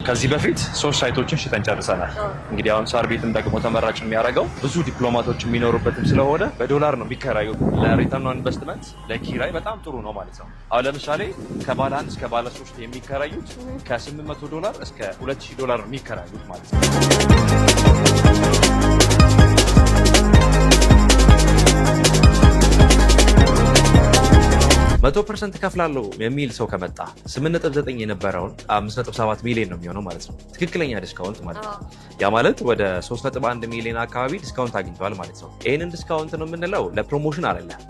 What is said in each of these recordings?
ከዚህ በፊት ሶስት site ኦችን ሽጠን ጨርሰናል። እንግዲህ አሁን ሳር ቤትም ደግሞ ተመራጭ የሚያደርገው ብዙ ዲፕሎማቶች የሚኖሩበትም ስለሆነ በዶላር ነው የሚከራዩ። ለ return on investment ለኪራይ በጣም ጥሩ ነው ማለት ነው። አሁን ለምሳሌ ከባለ አንድ እስከ ባለ ሶስት የሚከራዩት ከ800 ዶላር እስከ 2000 ዶላር ነው የሚከራዩት ማለት ነው። 100% እከፍላለሁ የሚል ሰው ከመጣ 8.9 የነበረውን 5.7 ሚሊዮን ነው የሚሆነው ማለት ነው። ትክክለኛ discount ማለት ነው። ያ ማለት ወደ 3.1 ሚሊዮን አካባቢ discount አግኝተዋል ማለት ነው። ይህንን discount ነው የምንለው ለ promotion አይደለም።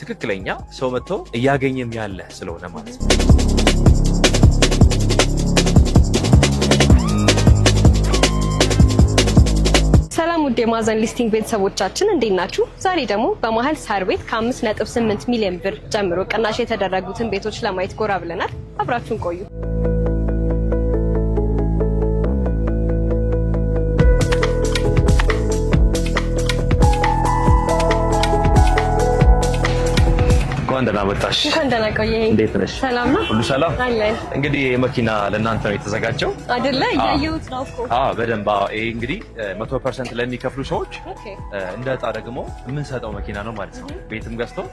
ትክክለኛ ሰው መጥቶ እያገኘም ያለ ስለሆነ ማለት ነው። ሰላም ውድ የማዘን ሊስቲንግ ቤተሰቦቻችን፣ እንዴት ናችሁ? ዛሬ ደግሞ በመሀል ሳር ቤት ከ5.8 ሚሊዮን ብር ጀምሮ ቅናሽ የተደረጉትን ቤቶች ለማየት ጎራ ብለናል። አብራችሁን ቆዩ። እንኳን ደህና መጣሽ። እንኳን ደህና ቆየኸኝ። እንዴት ነሽ? ሰላም ነው? ሁሉ ሰላም አለን። እንግዲህ ይሄ መኪና ለእናንተ ነው የተዘጋጀው። አይደለ? እያየሁት ነው እኮ። አዎ በደንብ አዎ። ይሄ እንግዲህ 100% ለሚከፍሉ ሰዎች እንደ ዕጣ ደግሞ የምንሰጠው መኪና ነው ማለት ነው። ቤትም ገዝተው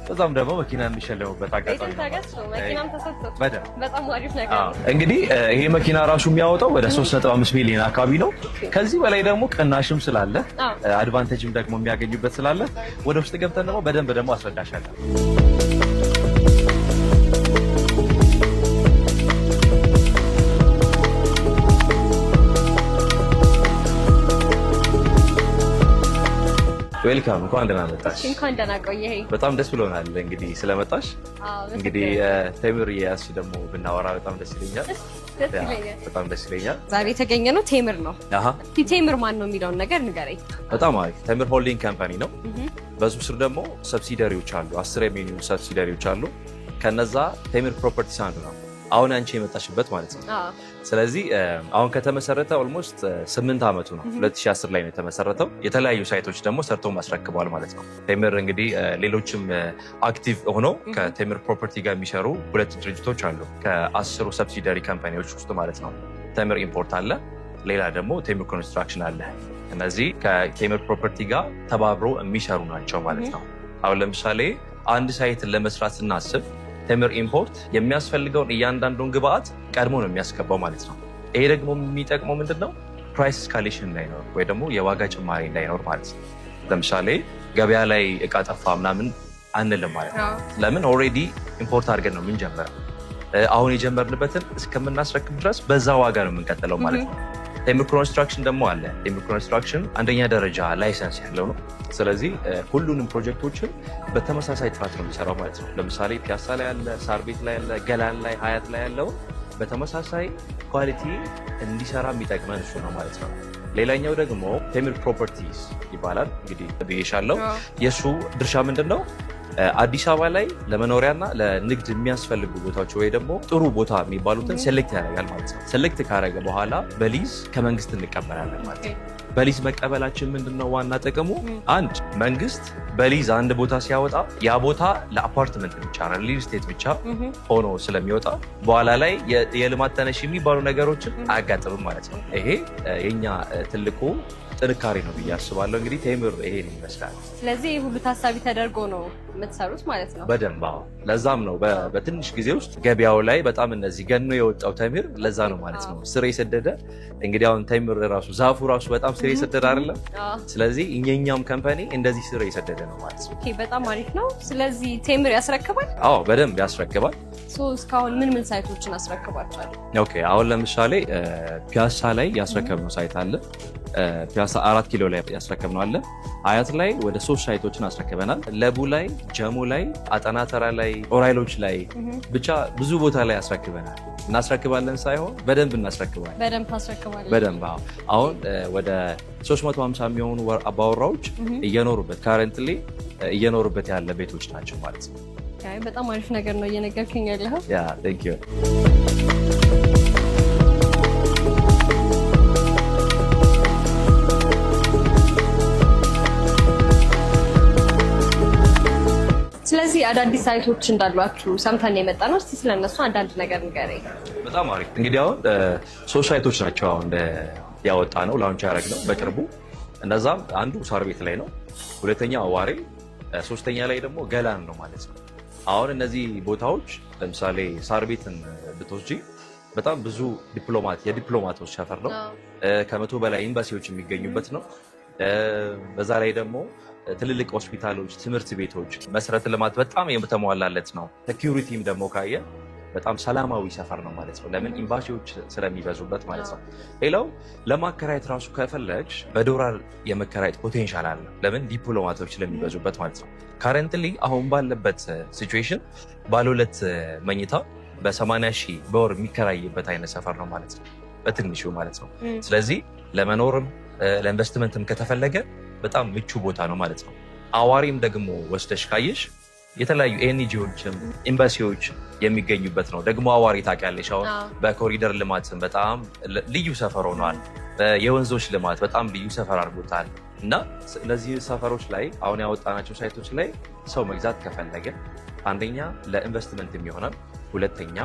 በዛም ደግሞ መኪና የሚሸለሙበት አጋጣሚ ቤትም ተገዝቶ መኪናም ተሰጥቶ በደንብ። በጣም አሪፍ ነገር ነው። እንግዲህ ይሄ መኪና ራሱ የሚያወጣው ወደ 3.5 ሚሊዮን አካባቢ ነው። ከዚህ በላይ ደግሞ ቅናሽም ስላለ advantage ም ደግሞ የሚያገኙበት ስላለ ወደ ውስጥ ገብተን ደግሞ በደንብ ደግሞ አስረዳሻለሁ። Welcome፣ እንኳን ደህና መጣሽ። እንኳን ደህና ቆየኸኝ። በጣም ደስ ብሎናል እንግዲህ ስለመጣሽ። እንግዲህ ቴምር እየያዝሽ ደግሞ ብናወራ በጣም ደስ ይለኛል። ደስ ይለኛል። በጣም ደስ ይለኛል። ዛሬ የተገኘነው ቴምር ነው። ቴምር ማን ነው የሚለውን ነገር ንገረኝ። በጣም አሪፍ። ቴምር holding company ነው። በሱ ስር ደግሞ subsidiary ዎች አሉ። 10 የሚሆኑ subsidiary ዎች አሉ። ከነዛ ቴምር ፕሮፐርቲስ አንዱ ነው። አሁን አንቺ የመጣሽበት ማለት ነው። ስለዚህ አሁን ከተመሰረተ almost 8 ዓመቱ ነው። 2010 ላይ ነው የተመሰረተው። የተለያዩ site ኦች ደግሞ ሰርቶ ማስረክበዋል ማለት ነው። ቴምር እንግዲህ ሌሎችም active ሆኖ ከቴምር ፕሮፐርቲ ጋር የሚሰሩ ሁለት ድርጅቶች አሉ። ከ10ሩ subsidiary company ዎች ውስጥ ማለት ነው። ቴምር ኢምፖርት አለ፣ ሌላ ደግሞ ቴምር ኮንስትራክሽን አለ። እነዚህ ከቴምር ፕሮፐርቲ ጋር ተባብሮ የሚሰሩ ናቸው ማለት ነው። አሁን ለምሳሌ አንድ site ን ለመስራት ስናስብ ቴምር ኢምፖርት የሚያስፈልገውን እያንዳንዱን ግብአት ቀድሞ ነው የሚያስገባው ማለት ነው። ይሄ ደግሞ የሚጠቅመው ምንድን ነው? Price escalation እንዳይኖር ወይ ደግሞ የዋጋ ጭማሪ እንዳይኖር ማለት ነው። ለምሳሌ ገበያ ላይ እቃ ጠፋ ምናምን አንልም ማለት ነው። ለምን? Already import አድርገን ነው የምንጀምረው። አሁን የጀመርንበትን እስከምናስረክብ ድረስ በዛ ዋጋ ነው የምንቀጥለው ማለት ነው። ቴምር ኮንስትራክሽን ደግሞ አለ። ቴምር ኮንስትራክሽን አንደኛ ደረጃ license ያለው ነው። ስለዚህ ሁሉንም ፕሮጀክቶችን በተመሳሳይ ጥራት ነው የሚሰራው ማለት ነው። ለምሳሌ ፒያሳ ላይ ያለ፣ ሳር ቤት ላይ ያለ፣ ገላን ላይ፣ ሀያት ላይ ያለውን በተመሳሳይ quality እንዲሰራ የሚጠቅመን እሱ ነው ማለት ነው። ሌላኛው ደግሞ ቴምር ፕሮፐርቲስ ይባላል። እንግዲህ ብዬሻለው። የእሱ ድርሻ ምንድን ነው? አዲስ አበባ ላይ ለመኖሪያና ለንግድ የሚያስፈልጉ ቦታዎች ወይ ደግሞ ጥሩ ቦታ የሚባሉትን select ያደርጋል ማለት ነው። Select ካደረገ በኋላ በሊዝ ከመንግስት እንቀበላለን ማለት ነው። በሊዝ መቀበላችን ምንድነው ዋና ጥቅሙ? አንድ መንግስት በሊዝ አንድ ቦታ ሲያወጣ ያ ቦታ ለአፓርትመንት ብቻ real estate ብቻ ሆኖ ስለሚወጣ በኋላ ላይ የልማት ተነሽ የሚባሉ ነገሮችን አያጋጥምም ማለት ነው። ይሄ የኛ ትልቁ ጥንካሬ ነው ብዬ አስባለሁ። እንግዲህ ቴምር ይሄን ይመስላል። ስለዚህ ይህ ሁሉ ታሳቢ ተደርጎ ነው የምትሰሩት ማለት ነው። በደንብ አዎ። ለዛም ነው በትንሽ ጊዜ ውስጥ ገበያው ላይ በጣም እነዚህ ገኖ የወጣው ቴምር ለዛ ነው ማለት ነው። ስር የሰደደ እንግዲህ አሁን ቴምር ራሱ ዛፉ ራሱ በጣም ስር የሰደደ አይደለም። ስለዚህ የኛም company እንደዚህ ስር የሰደደ ነው ማለት ነው። Okay፣ በጣም አሪፍ ነው። ስለዚህ ቴምር ያስረክባል። አዎ በደንብ ያስረክባል። እስካሁን ምን ምን site ኦችን አስረክባቸዋል? Okay፣ አሁን ለምሳሌ ፒያሳ ላይ ያስረከብነው site አለ። ፒያሳ 4 ኪሎ ላይ ያስረከብነው አለ። አያት ላይ ወደ 3 site ኦችን አስረክበናል። ለቡ ላይ፣ ጀሞ ላይ፣ አጠናተራ ላይ፣ ጦር ኃይሎች ላይ ብቻ ብዙ ቦታ ላይ አስረክበናል። እናስረክባለን ሳይሆን በደንብ እናስረክባለን። በደንብ ታስረክባለን። በደንብ አዎ። አሁን ወደ 350 የሚሆኑ አባወራዎች እየኖሩበት currently እየኖሩበት ያለ ቤቶች ናቸው ማለት ነው። በጣም አሪፍ ነገር ነው እየነገርክኝ ያለኸው። Yeah, thank you። ስለዚህ አዳዲስ site ኦች እንዳሏችሁ ሰምተን የመጣ ነው። እስቲ ስለነሱ አንዳንድ ነገር ንገረኝ። በጣም አሪፍ። እንግዲህ አሁን ሶስት site ኦች ናቸው አሁን ያወጣነው launch ያደረግነው በቅርቡ። እነዛም አንዱ ሳር ቤት ላይ ነው፣ ሁለተኛ አዋሬ፣ ሶስተኛ ላይ ደግሞ ገላን ነው ማለት ነው። አሁን እነዚህ ቦታዎች ለምሳሌ ሳር ቤትን ብትወስጂ በጣም ብዙ የዲፕሎማቶች ሰፈር ነው። 100 በላይ ኤምባሲዎች የሚገኙበት ነው። በዛ ላይ ደግሞ ትልልቅ ሆስፒታሎች፣ ትምህርት ቤቶች፣ መሰረተ ልማት በጣም የተሟላለት ነው። Security ም ደግሞ ካየ በጣም ሰላማዊ ሰፈር ነው ማለት ነው። ለምን ኤምባሲዎች ስለሚበዙበት ማለት ነው። ሌላው ለማከራየት ራሱ ከፈለግሽ በዶላር የመከራየት potential አለ። ለምን ዲፕሎማቶች ስለሚበዙበት ማለት ነው። Currently አሁን ባለበት situation ባለ ሁለት መኝታ በ80 ሺህ በወር የሚከራይበት አይነት ሰፈር ነው ማለት ነው፣ በትንሹ ማለት ነው። ስለዚህ ለመኖርም ለኢንቨስትመንትም ከተፈለገ በጣም ምቹ ቦታ ነው ማለት ነው። አዋሬም ደግሞ ወስደሽ ካየሽ የተለያዩ NGO ዎችም ኤምባሲዎች የሚገኙበት ነው። ደግሞ አዋሬ ታውቂያለሽ፣ አሁን በኮሪደር ልማትም በጣም ልዩ ሰፈር ሆኗል። የወንዞች ልማት በጣም ልዩ ሰፈር አድርጎታል። እና እነዚህ ሰፈሮች ላይ አሁን ያወጣናቸው site ኦች ላይ ሰው መግዛት ከፈለገ አንደኛ ለኢንቨስትመንትም ይሆናል፣ ሁለተኛ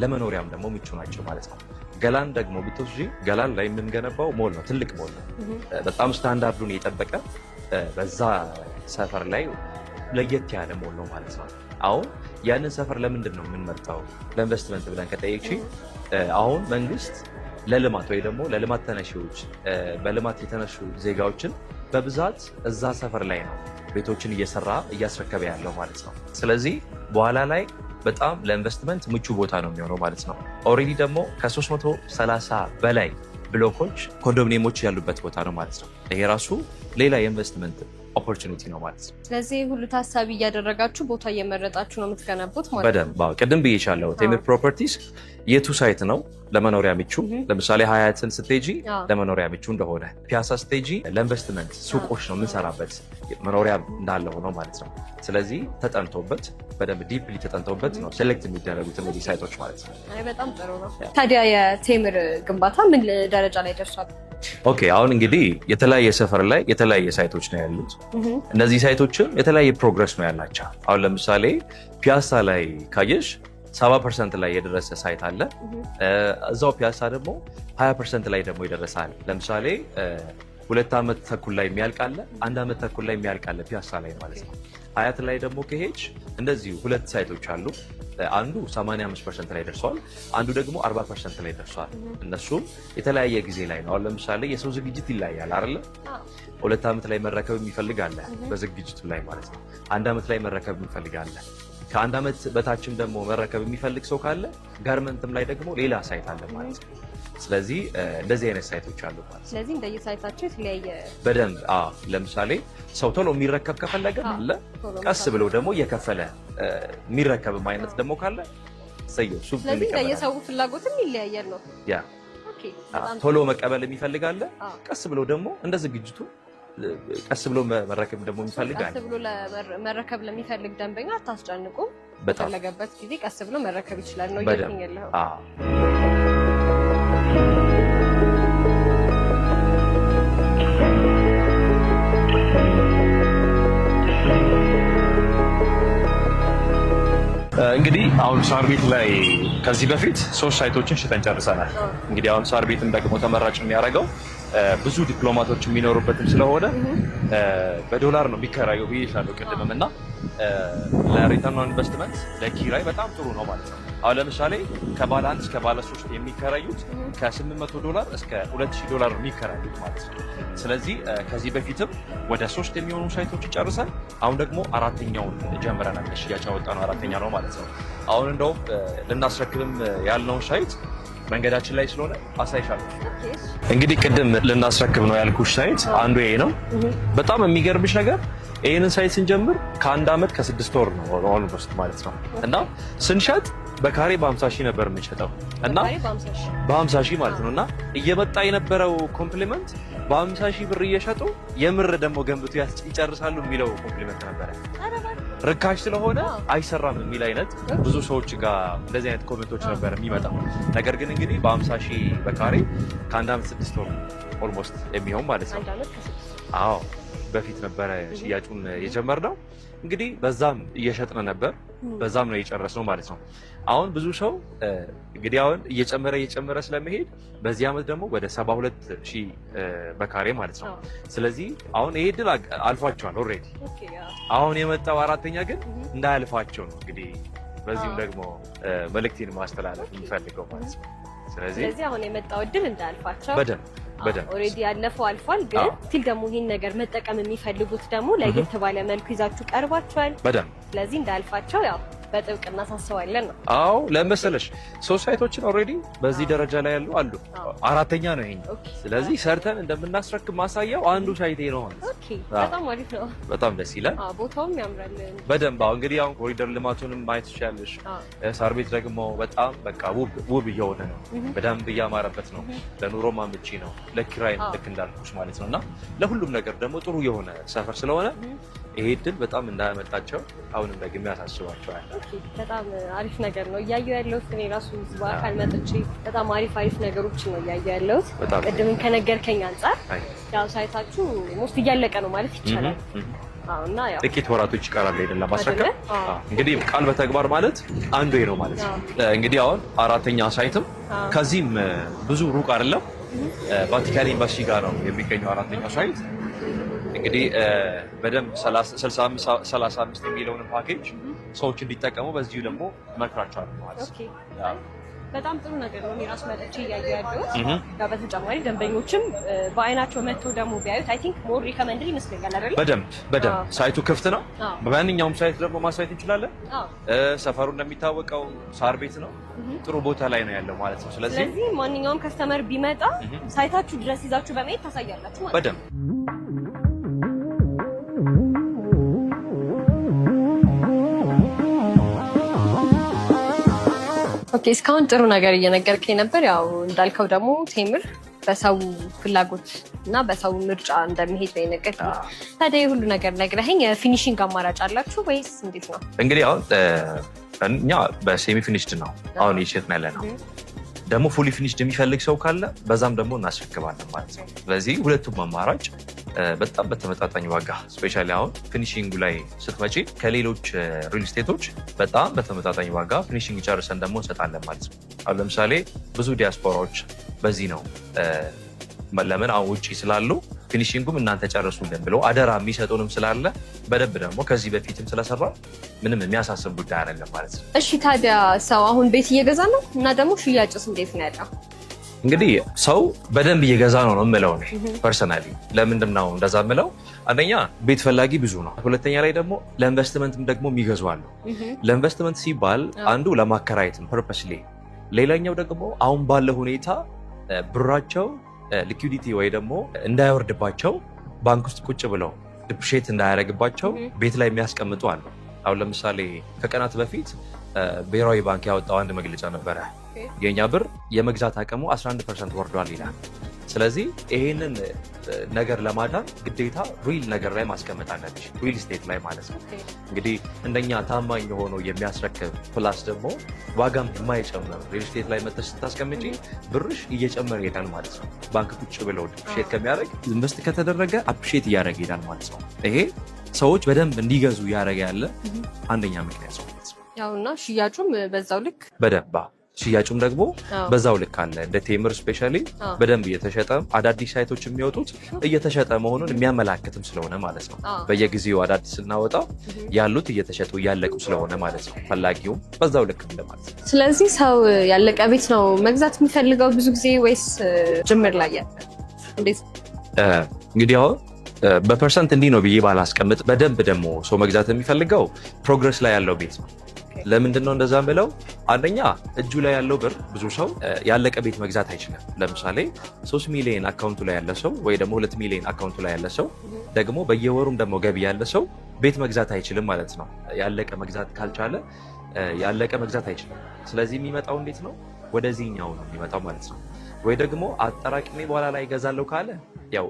ለመኖሪያም ደግሞ ምቹ ናቸው ማለት ነው። ገላን ደግሞ ብትወስጂ ገላን ላይ የምንገነባው ሞል ነው፣ ትልቅ ሞል ነው። በጣም ስታንዳርዱን የጠበቀ በዛ ሰፈር ላይ ለየት ያለ ሞል ነው ማለት ነው። አሁን ያንን ሰፈር ለምንድን ነው የምንመርጠው ለኢንቨስትመንት ብለን ከጠየቅሽ አሁን መንግስት ለልማት ወይ ደግሞ ለልማት ተነሺዎች በልማት የተነሱ ዜጋዎችን በብዛት እዛ ሰፈር ላይ ነው ቤቶችን እየሰራ እያስረከበ ያለው ማለት ነው። ስለዚህ በኋላ ላይ በጣም ለኢንቨስትመንት ምቹ ቦታ ነው የሚሆነው ማለት ነው። Already ደግሞ ከ330 በላይ ብሎኮች ኮንዶሚኒየሞች ያሉበት ቦታ ነው ማለት ነው። ይሄ ራሱ ሌላ የኢንቨስትመንት opportunity ነው ማለት ነው። ስለዚህ ሁሉ ታሳቢ እያደረጋችሁ ቦታ እየመረጣችሁ ነው የምትገነቡት ማለት ነው። በደንብ ቅድም ብዬሻለሁ። ቴምር ፕሮፐርቲስ የቱ site ነው ለመኖሪያ ምቹ? ለምሳሌ ሀያትን ስትሄጂ ለመኖሪያ ምቹ እንደሆነ፣ ፒያሳ ስትሄጂ ለኢንቨስትመንት ሱቆች ነው የምንሰራበት መኖሪያ እንዳለ ሆኖ ማለት ነው። ስለዚህ ተጠንቶበት በደንብ deeply ተጠንቶበት ነው select የሚደረጉት እነዚህ site ኦች ማለት ነው። በጣም ጥሩ ነው። ታዲያ የቴምር ግንባታ ምን ደረጃ ላይ ደርሷል? Okay፣ አሁን እንግዲህ የተለያየ ሰፈር ላይ የተለያየ site ኦች ነው ያሉት። እነዚህ site ኦችም የተለያየ progress ነው ያላቸው። አሁን ለምሳሌ ፒያሳ ላይ ካየሽ 70% ላይ የደረሰ site አለ። እዛው ፒያሳ ደግሞ 20% ላይ ደግሞ የደረሰ አለ። ለምሳሌ 2 ዓመት ተኩል ላይ የሚያልቅ አለ፣ 1 ዓመት ተኩል ላይ የሚያልቅ አለ ፒያሳ ላይ ማለት ነው። ሀያት ላይ ደግሞ ከሄድሽ እንደዚሁ ሁለት site ኦች አሉ። አንዱ 85% ላይ ደርሰዋል፣ አንዱ ደግሞ 40% ላይ ደርሰዋል። እነሱም የተለያየ ጊዜ ላይ ነው። አሁን ለምሳሌ የሰው ዝግጅት ይለያያል አይደለ? 2 ዓመት ላይ መረከብ የሚፈልግ አለ በዝግጅቱ ላይ ማለት ነው። 1 ዓመት ላይ መረከብ የሚፈልግ አለ። ከ1 ዓመት በታችም ደግሞ መረከብ የሚፈልግ ሰው ካለ ጋርመንትም ላይ ደግሞ ሌላ site አለ ማለት ነው። ስለዚህ እንደዚህ አይነት site ኦች አሉ ማለት ነው። ስለዚህ እንደየ site ኣቸው የተለያየ በደንብ ለምሳሌ ሰው ቶሎ የሚረከብ ከፈለገ አለ፣ ቀስ ብሎ ደግሞ እየከፈለ የሚረከብም አይነት ደግሞ ካለ ሰየው። ስለዚህ እንደየሰው ፍላጎትም ይለያያል ነው። Yeah፣ ቶሎ መቀበል የሚፈልግ አለ፣ ቀስ ብሎ ደግሞ እንደ ዝግጅቱ ቀስ ብሎ መረከብ ደግሞ የሚፈልግ አለ። ቀስ ብሎ መረከብ ለሚፈልግ ደንበኛ አታስጨንቁ። በፈለገበት ጊዜ ቀስ ብሎ መረከብ ይችላል ነው እያልከኝ ያለኸው? እንግዲህ አሁን ሳር ቤት ላይ ከዚህ በፊት 3 site ኦችን ሽጠን ጨርሰናል። እንግዲህ አሁን ሳር ቤትን ደግሞ ተመራጭ የሚያደርገው ብዙ ዲፕሎማቶች የሚኖሩበትም ስለሆነ በዶላር ነው የሚከራየው ብዬሻለሁ ቅድምም እና ለ return on investment ለኪራይ በጣም ጥሩ ነው ማለት ነው። አሁን ለምሳሌ ከባለ 1 እስከ ባለ 3 የሚከራዩት ከ800 ዶላር እስከ 2000 ዶላር የሚከራዩት ማለት ነው። ስለዚህ ከዚህ በፊትም ወደ 3 የሚሆኑ site ኦች ጨርሰን አሁን ደግሞ አራተኛውን ጀምረናል። ሽያጭ ያወጣነው አራተኛ ነው ማለት ነው። አሁን እንደውም ልናስረክብም ያልነውን site መንገዳችን ላይ ስለሆነ አሳይሻለሁ። እንግዲህ ቅድም ልናስረክብ ነው ያልኩሽ site አንዱ ይሄ ነው። በጣም የሚገርምሽ ነገር ይህንን site ስንጀምር ከ1 ዓመት ከ6 ወር ነው almost ማለት ነው እና ስንሸጥ በካሬ በ50 ሺህ ነበር የምንሸጠው እና በ50 ሺህ ማለት ነው እና እየመጣ የነበረው compliment በ50 ሺህ ብር እየሸጡ የምር ደግሞ ገንብቶ ይጨርሳሉ የሚለው compliment ነበረ። ርካሽ ስለሆነ አይሰራም የሚል አይነት ብዙ ሰዎች ጋር እንደዚህ አይነት comment ኦች ነበር የሚመጣው። ነገር ግን እንግዲህ በ50 ሺህ በካሬ ከ1 ዓመት 6 ወር almost የሚሆን ማለት ነው። አዎ። በፊት ነበረ ሽያጩን የጀመርነው። እንግዲህ በዛም እየሸጥን ነበር፣ በዛም ነው የጨረስነው ማለት ነው። አሁን ብዙ ሰው እንግዲህ አሁን እየጨመረ እየጨመረ ስለመሄድ በዚህ ዓመት ደግሞ ወደ 72 ሺህ በካሬ ማለት ነው። ስለዚህ አሁን ይሄ ድል አልፏቸዋል already። አሁን የመጣው አራተኛ ግን እንዳያልፋቸው ነው እንግዲህ በዚህም ደግሞ መልእክቴን ማስተላለፍ የምፈልገው ማለት ነው። ስለዚህ አሁን የመጣው እድል እንዳያልፋቸው በደንብ በደንብ already ያለፈው አልፏል። ግን still ደግሞ ይሄን ነገር መጠቀም የሚፈልጉት ደግሞ ለየት ባለ መልኩ ይዛችሁ ቀርባችኋል። በደንብ ስለዚህ እንዳያልፋቸው ያው በጥብቅ እናሳስባለን ነው። አዎ ለመሰለሽ ሶስት site ኦችን already በዚህ ደረጃ ላይ ያሉ አሉ። አራተኛ ነው ይሄኛው። ስለዚህ ሰርተን እንደምናስረክብ ማሳያው አንዱ site ኤ ነው ማለት ነው። Okay በጣም አሪፍ ነው። በጣም ደስ ይላል። አዎ ቦታውም ያምራል በደንብ። አሁን እንግዲህ አሁን ኮሪደር ልማቱንም ማየት ትችያለሽ። ሳር ቤት ደግሞ በጣም በቃ ውብ ውብ እየሆነ ነው። በደንብ እያማረበት ነው። ለኑሮም አመቺ ነው። ለኪራይም ልክ እንዳልኩሽ ማለት ነው እና ለሁሉም ነገር ደግሞ ጥሩ የሆነ ሰፈር ስለሆነ ይሄ እድል በጣም እንዳያመልጣቸው አሁንም ደግሜ ያሳስባቸዋል። በጣም አሪፍ ነገር ነው እያየሁ ያለሁት። እኔ ራሱ በአካል መጥቼ በጣም አሪፍ አሪፍ ነገሮችን ነው እያየሁ ያለሁት። ቅድምም ከነገርከኝ አንጻር ያው site ኣችሁ most እያለቀ ነው ማለት ይቻላል። እና ያው ጥቂት ወራቶች ይቀራሉ አይደለም ማስረከብ። እንግዲህ ቃል በተግባር ማለት አንዱ ነው ማለት ነው። እንግዲህ አሁን አራተኛ site ም ከዚህም ብዙ ሩቅ አይደለም፣ ቫቲካን ኤምባሲ ጋር ነው የሚገኘው አራተኛው site። እንግዲህ በደንብ 65 35 የሚለውን ፓኬጅ ሰዎች እንዲጠቀሙ በዚሁ ደግሞ እመክራቸዋለሁ ማለት ነው። በጣም ጥሩ ነገር ነው። እኔ ራሱ መጥቼ እያየሁ ያለሁት ያው በተጨማሪ ደንበኞችም በአይናቸው መጥተው ደግሞ ቢያዩት I think more recommend ይመስለኛል አይደል? በደንብ በደንብ site ኡ ክፍት ነው። በማንኛውም site ደግሞ ማሳየት እንችላለን። ሰፈሩ እንደሚታወቀው ሳር ቤት ነው። ጥሩ ቦታ ላይ ነው ያለው ማለት ነው። ስለዚህ ማንኛውም customer ቢመጣ site ኣችሁ ድረስ ይዛችሁ በመሄድ ታሳያላችሁ ማለት ነው። በደንብ። Okay እስካሁን ጥሩ ነገር እየነገርከኝ ነበር። ያው እንዳልከው ደግሞ ቴምር በሰው ፍላጎት እና በሰው ምርጫ እንደሚሄድ ነው የነገርከኝ። ታዲያ የሁሉ ነገር ነግረኸኝ የ finishing አማራጭ አላችሁ ወይስ እንዴት ነው? እንግዲህ አሁን እኛ በ semi finished ነው አሁን እየሸጥን ያለ ነው። ደግሞ fully finished የሚፈልግ ሰው ካለ በዛም ደግሞ እናስረክባለን ማለት ነው። ስለዚህ ሁለቱም አማራጭ በጣም በተመጣጣኝ ዋጋ specially አሁን finishing ኡ ላይ ስትመጪ ከሌሎች real estate ኦች በጣም በተመጣጣኝ ዋጋ finishing ጨርሰን ደግሞ እንሰጣለን ማለት ነው። አሁን ለምሳሌ ብዙ ዲያስፖራዎች በዚህ ነው ለምን አሁን ውጭ ስላሉ finishing ኡም እናንተ ጨርሱልን ብለው አደራ የሚሰጡንም ስላለ በደንብ ደግሞ ከዚህ በፊትም ስለሰራ ምንም የሚያሳስብ ጉዳይ አይደለም ማለት ነው። እሺ ታዲያ ሰው አሁን ቤት እየገዛ ነው እና ደግሞ ሽያጭስ እንዴት ነው ያለው? እንግዲህ ሰው በደንብ እየገዛ ነው ነው የምለው እኔ personally። ለምንድን ነው እንደዛ የምለው? አንደኛ ቤት ፈላጊ ብዙ ነው። ሁለተኛ ላይ ደግሞ ለኢንቨስትመንትም ደግሞ የሚገዙ አሉ። ለኢንቨስትመንት ሲባል አንዱ ለማከራየትም purposely፣ ሌላኛው ደግሞ አሁን ባለው ሁኔታ ብራቸው liquidity ወይ ደግሞ እንዳይወርድባቸው ባንክ ውስጥ ቁጭ ብለው depreciate እንዳያደርግባቸው ቤት ላይ የሚያስቀምጡ አሉ። አሁን ለምሳሌ ከቀናት በፊት ብሔራዊ ባንክ ያወጣው አንድ መግለጫ ነበረ። የኛ ብር የመግዛት አቅሙ 11% ወርዷል ይላል። ስለዚህ ይሄንን ነገር ለማዳን ግዴታ real ነገር ላይ ማስቀመጥ አለብሽ፣ real estate ላይ ማለት ነው። እንግዲህ እንደኛ ታማኝ ሆኖ የሚያስረክብ plus ደግሞ ዋጋም የማይጨምር real estate ላይ መተሽ ስታስቀምጪ ብርሽ እየጨመረ ይሄዳል ማለት ነው። ባንክ ቁጭ ብለው depreciate ከሚያደርግ invest ከተደረገ appreciate እያደረገ ይሄዳል ማለት ነው። ይሄ ሰዎች በደንብ እንዲገዙ እያደረገ ያለ አንደኛ ምክንያት ነው ማለት ነው። ያውና ሽያጩም በዛው ልክ በደንብ ሽያጩም ደግሞ በዛው ልክ አለ። እንደ ቴምር specially በደንብ እየተሸጠ አዳዲስ site ኦች የሚወጡት እየተሸጠ መሆኑን የሚያመላክትም ስለሆነ ማለት ነው። በየጊዜው አዳዲስ ስናወጣ ያሉት እየተሸጡ እያለቁ ስለሆነ ማለት ነው። ፈላጊውም በዛው ልክ አለ ማለት ነው። ስለዚህ ሰው ያለቀ ቤት ነው መግዛት የሚፈልገው ብዙ ጊዜ ወይስ ጅምር ላይ ያለ እንዴት? እንግዲህ አሁን በ percent እንዲህ ነው ብዬ ባላስቀምጥ፣ በደንብ ደግሞ ሰው መግዛት የሚፈልገው progress ላይ ያለው ቤት ነው። ለምንድን ነው እንደዛ ብለው? አንደኛ እጁ ላይ ያለው ብር ብዙ ሰው ያለቀ ቤት መግዛት አይችልም። ለምሳሌ 3 ሚሊዮን account ኡ ላይ ያለ ሰው ወይ ደግሞ 2 ሚሊዮን account ኡ ላይ ያለ ሰው ደግሞ በየወሩም ደግሞ ገቢ ያለ ሰው ቤት መግዛት አይችልም ማለት ነው። ያለቀ መግዛት ካልቻለ ያለቀ መግዛት አይችልም። ስለዚህ የሚመጣው እንዴት ነው? ወደዚህኛው ነው የሚመጣው ማለት ነው። ወይ ደግሞ አጠራቅሜ በኋላ ላይ እገዛለሁ ካለ ያው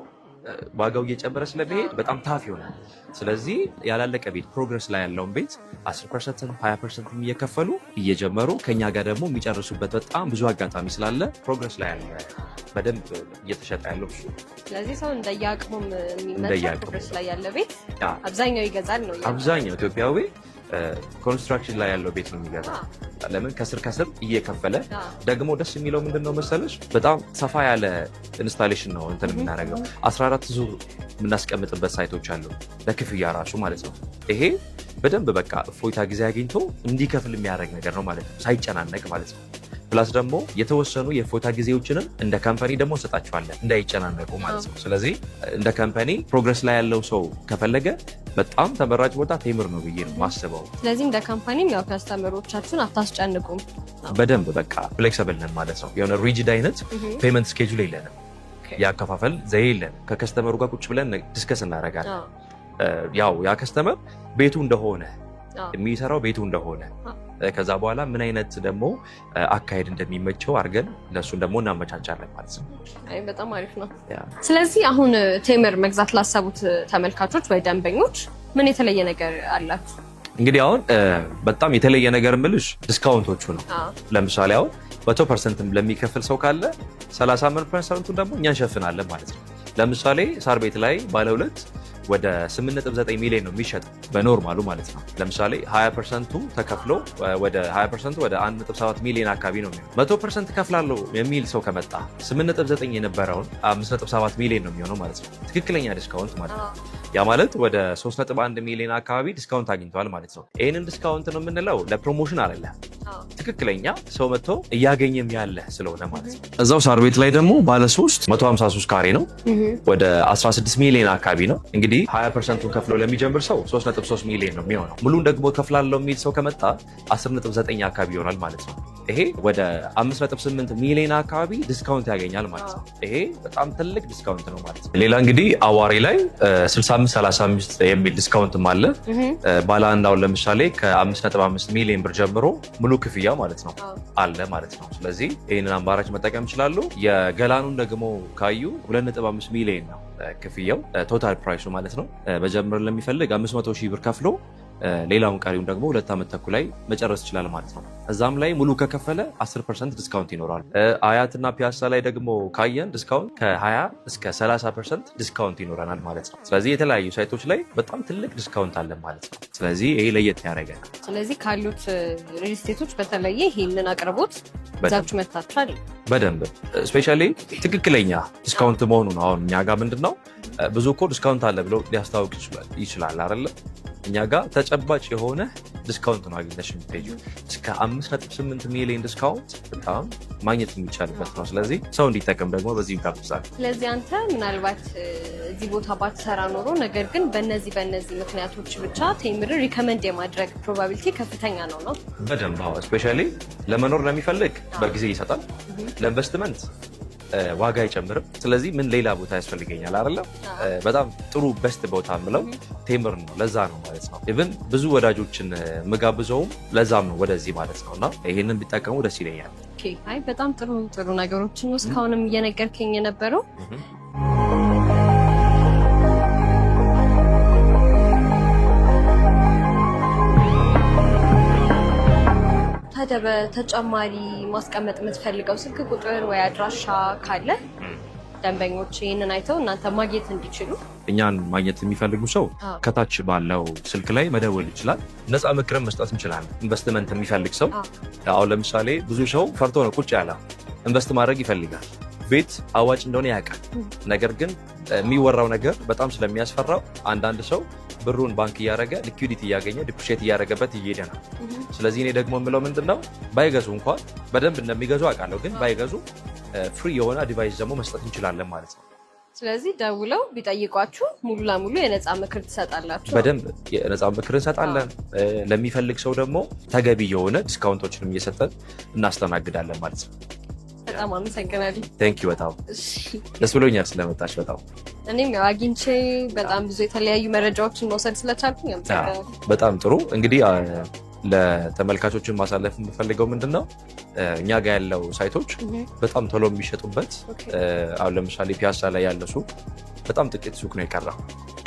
ዋጋው እየጨመረ ስለሚሄድ በጣም tough ይሆናል። ስለዚህ ያላለቀ ቤት progress ላይ ያለውን ቤት 10% 20% እየከፈሉ እየጀመሩ ከኛ ጋር ደግሞ የሚጨርሱበት በጣም ብዙ አጋጣሚ ስላለ progress ላይ ያለ በደንብ እየተሸጠ ያለው እሱ። ስለዚህ ሰው እንደየአቅሙም የሚመቸው እንደየአቅሙ progress ላይ ያለ ቤት አብዛኛው ይገዛል ነው። አብዛኛው ኢትዮጵያዊ construction ላይ ያለው ቤት ነው የሚገዛው። ለምን ከስር ከስር እየከፈለ፣ ደግሞ ደስ የሚለው ምንድን ነው መሰለሽ፣ በጣም ሰፋ ያለ installation ነው እንትን የምናደርገው። 14 ዙር የምናስቀምጥበት site ኦች አሉ ለክፍያ ራሱ ማለት ነው። ይሄ በደንብ በቃ እፎይታ ጊዜ አግኝቶ እንዲከፍል የሚያደርግ ነገር ነው ማለት ነው፣ ሳይጨናነቅ ማለት ነው። Plus ደግሞ የተወሰኑ የእፎይታ ጊዜዎችንም እንደ company ደግሞ እንሰጣቸዋለን እንዳይጨናነቁ ማለት ነው። ስለዚህ እንደ company progress ላይ ያለው ሰው ከፈለገ በጣም ተመራጭ ቦታ ቴምር ነው ብዬ ነው ማስበው። ስለዚህ እንደ company ም ያው customer ኦቻችሁን አታስጨንቁም። በደንብ በቃ flexible ነን ማለት ነው። የሆነ rigid አይነት payment schedule የለንም፣ የአከፋፈል ዘዬ የለንም። ከ customer ኡ ጋር ቁጭ ብለን discuss እናደርጋለን። ያው ያ customer ቤቱ እንደሆነ፣ የሚሰራው ቤቱ እንደሆነ፣ ከዛ በኋላ ምን አይነት ደግሞ አካሄድ እንደሚመቸው አድርገን ለእሱን ደግሞ እናመቻቻለን ማለት ነው። አይ በጣም አሪፍ ነው። ስለዚህ አሁን ቴምር መግዛት ላሰቡት ተመልካቾች ወይ ደንበኞች ምን የተለየ ነገር አላችሁ? እንግዲህ አሁን በጣም የተለየ ነገር ምልሽ discount ኦቹ ነው። ለምሳሌ አሁን 100% ለሚከፍል ሰው ካለ 35% ኡን ደግሞ እኛ እንሸፍናለን ማለት ነው። ለምሳሌ ሳር ቤት ላይ ባለ ሁለት ወደ 8.9 ሚሊዮን ነው የሚሸጥ በ normal ኡ ማለት ነው። ለምሳሌ 20% ኡ ተከፍሎ ወደ 20% ኡ ወደ 1.7 ሚሊዮን አካባቢ ነው የሚሆነው። 100% ከፍላለሁ የሚል ሰው ከመጣ 8.9 የነበረውን 5.7 ሚሊዮን ነው የሚሆነው ማለት ነው። ትክክለኛ discount ማለት ነው። ያ ማለት ወደ 3.1 ሚሊዮን አካባቢ discount አግኝተዋል ማለት ነው። ይህንን discount ነው የምንለው ለ promotion አይደለም። ትክክለኛ ሰው መጥቶ እያገኘም ያለ ስለሆነ ማለት ነው። እዛው ሳር ቤት ላይ ደግሞ ባለ 3 153 ካሬ ነው፣ ወደ 16 ሚሊዮን አካባቢ ነው። እንግዲህ 20% ኡን ከፍሎ ለሚጀምር ሰው 3.3 ሚሊዮን ነው የሚሆነው። ሙሉን ደግሞ ከፍላለው የሚል ሰው ከመጣ 10.9 አካባቢ ይሆናል ማለት ነው። ይሄ ወደ 5.8 ሚሊዮን አካባቢ discount ያገኛል ማለት ነው። ይሄ በጣም ትልቅ discount ነው ማለት ነው። ሌላ እንግዲህ አዋሬ ላይ 65 35 የሚል discount ም አለ። ባለ አንድ አሁን ለምሳሌ ከ5.5 ሚሊዮን ብር ጀምሮ ሙሉ ክፍያ ማለት ነው አለ ማለት ነው። ስለዚህ ይህንን አማራጭ መጠቀም ይችላሉ። የገላኑን ደግሞ ካዩ 2.5 ሚሊዮን ነው ክፍያው total price ኡ ማለት ነው። መጀመር ለሚፈልግ 500 ሺህ ብር ከፍሎ ሌላውን ቀሪውን ደግሞ 2 ዓመት ተኩል ላይ መጨረስ ይችላል ማለት ነው። እዛም ላይ ሙሉ ከከፈለ 10% discount ይኖራል። አያትና ፒያሳ ላይ ደግሞ ካየን discount ከ20 እስከ 30% discount ይኖረናል ማለት ነው። ስለዚህ የተለያዩ site ኦች ላይ በጣም ትልቅ discount አለ ማለት ነው። ስለዚህ ይሄ ለየት ያደርገናል። ስለዚህ ካሉት real estate ኦች በተለየ ይህንን አቅርቦት ይዛችሁ መጥታችኋል። በደንብ especially ትክክለኛ discount መሆኑ ነው። አሁን እኛ ጋር ምንድን ነው፣ ብዙ እኮ discount አለ ብሎ ሊያስታውቅ ይችላል አይደለ? እኛ ጋር ተጨባጭ የሆነ discount ነው አግኝተሽ የምትሄጂው። እስከ 5.8 ሚሊዮን discount በጣም ማግኘት የሚቻልበት ነው። ስለዚህ ሰው እንዲጠቀም ደግሞ በዚህ ይጋብዛል። ስለዚህ አንተ ምናልባት እዚህ ቦታ ባትሰራ ኖሮ ነገር ግን በነዚህ በነዚህ ምክንያቶች ብቻ ቴምርን recommend የማድረግ probability ከፍተኛ ነው ነው? በደንብ አዎ። Especially ለመኖር ለሚፈልግ በጊዜ ይሰጣል። ለኢንቨስትመንት ዋጋ አይጨምርም። ስለዚህ ምን ሌላ ቦታ ያስፈልገኛል አይደለም። በጣም ጥሩ best ቦታ የምለው ቴምር ነው። ለዛ ነው ማለት ነው። Even ብዙ ወዳጆችን ምጋብዘውም ለዛም ነው ወደዚህ ማለት ነው። እና ይሄንን ቢጠቀሙ ደስ ይለኛል። Okay፣ አይ በጣም ጥሩ ጥሩ ነገሮችን ነው እስካሁንም እየነገርከኝ የነበረው። ታዲያ በተጨማሪ ማስቀመጥ የምትፈልገው ስልክ ቁጥር ወይ አድራሻ ካለ ደንበኞች ይህንን አይተው እናንተ ማግኘት እንዲችሉ። እኛን ማግኘት የሚፈልጉ ሰው ከታች ባለው ስልክ ላይ መደወል ይችላል። ነፃ ምክርን መስጠት እንችላለን። ኢንቨስትመንት የሚፈልግ ሰው አሁን ለምሳሌ ብዙ ሰው ፈርቶ ነው ቁጭ ያለ፣ invest ማድረግ ይፈልጋል። ቤት አዋጭ እንደሆነ ያውቃል። ነገር ግን የሚወራው ነገር በጣም ስለሚያስፈራው አንዳንድ ሰው ብሩን ባንክ እያደረገ liquidity እያገኘ depreciate እያደረገበት እየሄደ ነው። ስለዚህ እኔ ደግሞ የምለው ምንድን ነው፣ ባይገዙ እንኳን በደንብ እንደሚገዙ አውቃለሁ። ግን ባይገዙ free የሆነ advice ደግሞ መስጠት እንችላለን ማለት ነው። ስለዚህ ደውለው ቢጠይቋችሁ ሙሉ ለሙሉ የነፃ ምክር ትሰጣላችሁ። በደንብ የነፃ ምክር እንሰጣለን። ለሚፈልግ ሰው ደግሞ ተገቢ የሆነ discount ኦችንም እየሰጠን እናስተናግዳለን ማለት ነው። በጣም አመሰግናለሁ። Thank you፣ በጣም ደስ ብሎኛል ስለመጣሽ በጣም። እኔም ያው አግኝቼ በጣም ብዙ የተለያዩ መረጃዎችን መውሰድ ስለቻልኩኝ አመሰግናለሁ። በጣም ጥሩ። እንግዲህ ለተመልካቾችን ማሳለፍ የምፈልገው ምንድን ነው፣ እኛ ጋር ያለው site ኦች በጣም ቶሎ የሚሸጡበት፣ አሁን ለምሳሌ ፒያሳ ላይ ያለ ሱቅ በጣም ጥቂት ሱቅ ነው የቀረው።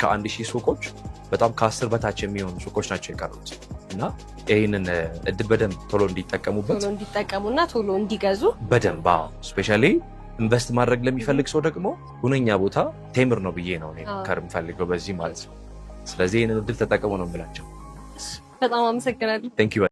ከ1000 ሱቆች በጣም ከ10 በታች የሚሆኑ ሱቆች ናቸው የቀሩት እና ይህንን እድል በደንብ ቶሎ እንዲጠቀሙበት፣ ቶሎ እንዲጠቀሙና ቶሎ እንዲገዙ። በደንብ፣ especially invest ማድረግ ለሚፈልግ ሰው ደግሞ ሁነኛ ቦታ ቴምር ነው ብዬ ነው እኔ መምከር የምፈልገው በዚህ ማለት ነው። ስለዚህ ይህንን እድል ተጠቀሙ ነው የምላቸው። በጣም አመሰግናለሁ። Thank you.